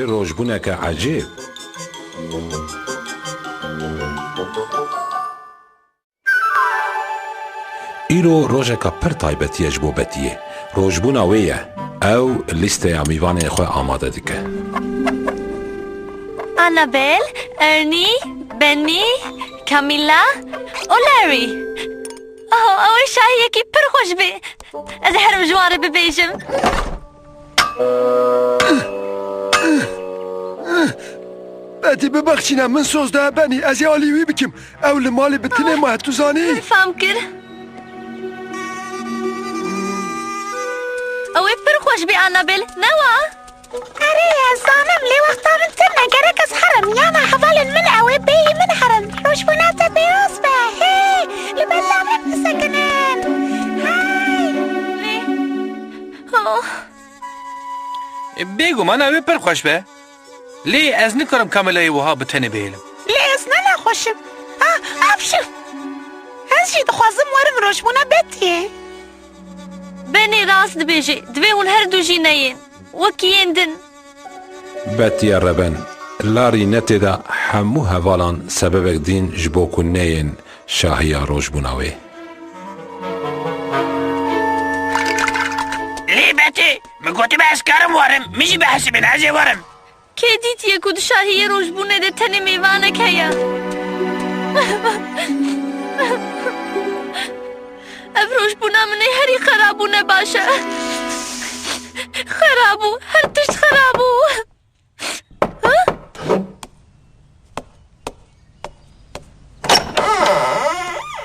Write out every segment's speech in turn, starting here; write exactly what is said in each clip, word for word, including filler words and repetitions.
Rojbûneke ecêb. Îro rojeka pir taybetî ye ji bo Betiyê. Rojbûna wê ye. Ew lîsteya mîvanên xwe amade dike. Annabel, Ernie, Benny, Camilla û Larry. Oh, ew ê şahiyekî pir xweş be. Ez herim ji wan re bibêjim. Betî, bibexşîne, min soz da Benî, ez ê alî wî bikim. Ew li malê bi tinê maye, tu zanî? Min fam kir. Ew ê pir xweş bê, Annabel, ne wa? Erê, ez zanim, lê wexta min tune, gerek ez herim, yana hevalên min ew ê bêyî min herin. Rojbûna te pîroz be, hey, li benda min bisekinin. Hey! Lê, oh. Bêguman ew ê pir xweş be. Lê ez nikarim Kamîlayê wiha bi tenê bihêlim. Lê ez ne nexweş im. Ah, apşi! Ez jî dixwazim werim rojbûna Betiyê. Benî rast dibêje, divê hûn her du jî neyên. Wekî yên din. Betiya reben, Larî ne tê de hemû hevalan sebebek dîn ji bo ku neyên şahiya rojbûna wê. Lê Betî, min gotibe ez karim werim, min jî bihesibin, ez ê werim. Kê dîtiye ku di şahiyê rojbûnê de tenê mêvanek heye? Ev rojbûna min ê herî xerab û ne baş e. Xerab û her tişt xerab û.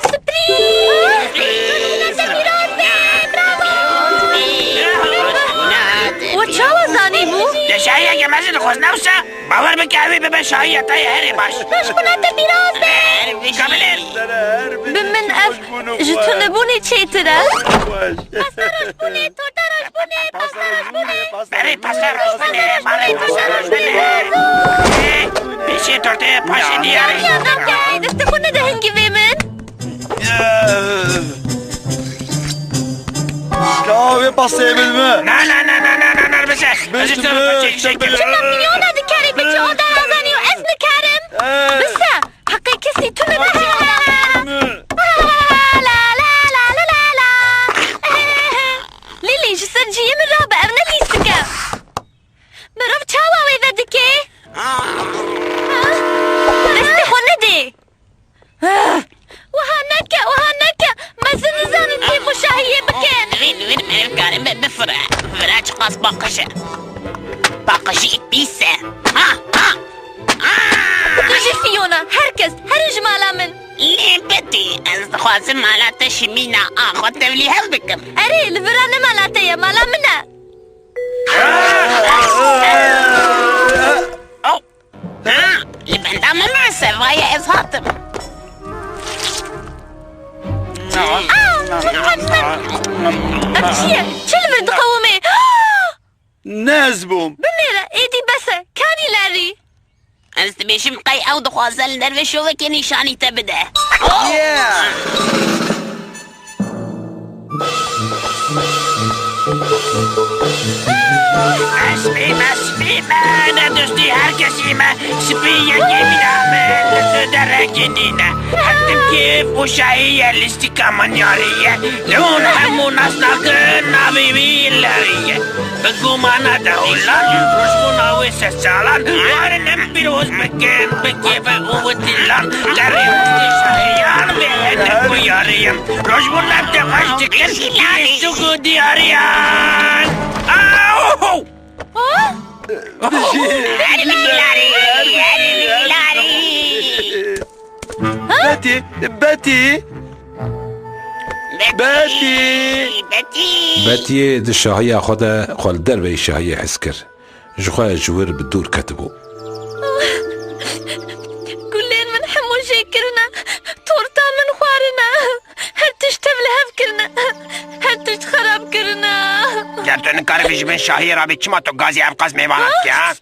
Sprî! Rojbûna te pîroz be! Bravo! We çawa zanîbû? Te şahiyeke mezin dixwest, ne wisa? Bawer bike, ew ê bibe şahiya te yê herî baş. Rojbûna te pîroz be! Kamilê! Bi min ev ji tunebûnê çêtir e. Pasta rojbûnê, torta rojbûnê, pasta rojbûnê. Berê pasta rojbûnê, berê pasta rojbûnê. Pêşê tortê, paşê diyarê. Namya, namya, destê xwe nede hingivê min. Ka wê pasteyê bidime. Na, na, na, na, na, na, na, bise. Ez ji te re paşê îşe kirim. Çima piyona dikarî biçî oda razanî û ez nikarim? Bise. Heqê kesî tune nehêle. La, la, la. Lîlî, ji ser cihê min rabe, ev ne lîstik e. Mirov çawa wê vedike? Destê xwe nedê. Wiha neke, wiha neke. Mezin nizanin tê xwe şahiyê bikin. Divê, divê, divê, divê, karim be, bifire. Vira çiqas paqij e. Paqijî pîs e. Ha, ha. Tu jî Fiona, her kes, herin ji mala min. Lê Betî, ez dixwazim mala te şimîna a xwe tevlî hev bikim. Erê, li vira ne mala te ye, mala min e. Oh. Ha, li benda min mase, vaye ez hatim. Ev çi ye? Çi li vir diqewimê? Ne ez bûm. Binêre, êdî bes e. Kanî Larry. Ez dibêjim qey ew dixwaze li derve şovekê nîşanî te bide. Yeah! Ez bîme, ez bîme, ne dostî her kesî me. Spî yekê bîra min, tu derekî nîne. Her tim kêf û şahî ye, lîstika min yarî ye. Li hûn hemû nas nakin, navê wî Larry ye. Bi gumana dewilan, rojbûna wê sed salan, warin em pîroz bikin, bi kêfê û witilan. Derê hûn şahiyan bê, hinek ku yarî ye. Rojbûna te xweş dikin, lîstik û diyariyan. Aw! Bijî! Erê Larry! Erê Larry! Betî! Betî! Betî! Betî! Betiyê di şahiya xwe de xwe li derveyî şahiyê hez kir. Ji xwe ji wir bi dûr ketibû. Gulên min hemû jê kirine. Torta min xwarine. Her tişt tev li hev kirine. Her tişt xerab kirine. Ger tu nikaribî ji bin şahiyê rabî, çima tu gazî ev qas mêvana dikî, ha?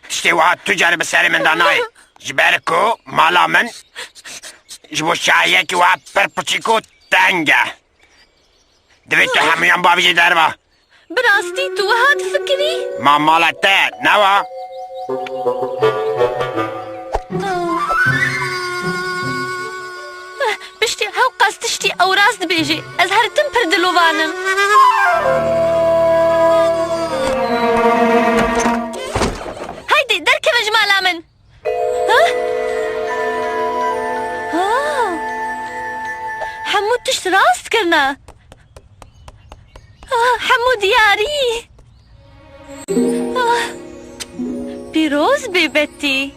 Tiştê wiha tu carî bi serê min de nayê. Ji ber ku mala min ji bo şahiyekî wiha pir piçîk û teng e. Divê tu hemûyan bavêjî derva. Bi rastî tu wiha difikirî? Ma mala te ne wa? Piştî hewqas tiştî ew rast dibêjê, ez her tim pir dilovan im. Haydê, derkeve ji mala min. Ha? Ha. Hemû tişt rast kirine. Ah, hemû diyarî. Ah, pîroz bê Betî.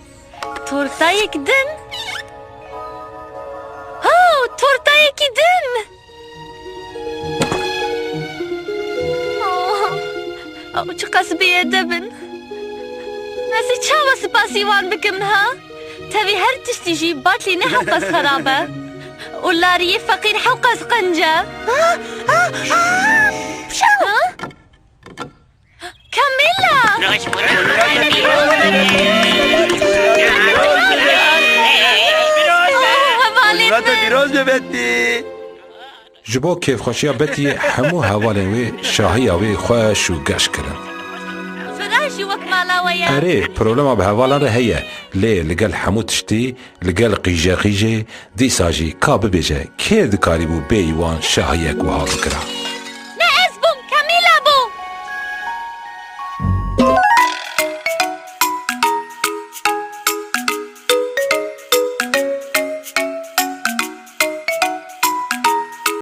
Tortayek din. Oh, tortayekî din. Oh, ew çiqas bêedeb in. Ez ê çawa spasî wan bikim niha? Tevî her tiştî jî batlî ne hewqas xerab e. Û lariyê feqîr hewqas qenc e. Ha? Camilla! Oh, hevalên Mîrata min. Pîroz be Betî. Ji bo kêfxweşiya Betiyê hemû hevalên wê şahiya wê xweş û geş kirin. Fira jî wek mala we ye. Erê, problema bi hevalan re heye, lê li gel hemû tiştî, li gel qîjeqîjê, dîsa jî ka bibêje, kê dikarîbû bêyî wan şahiyek wiha bikira?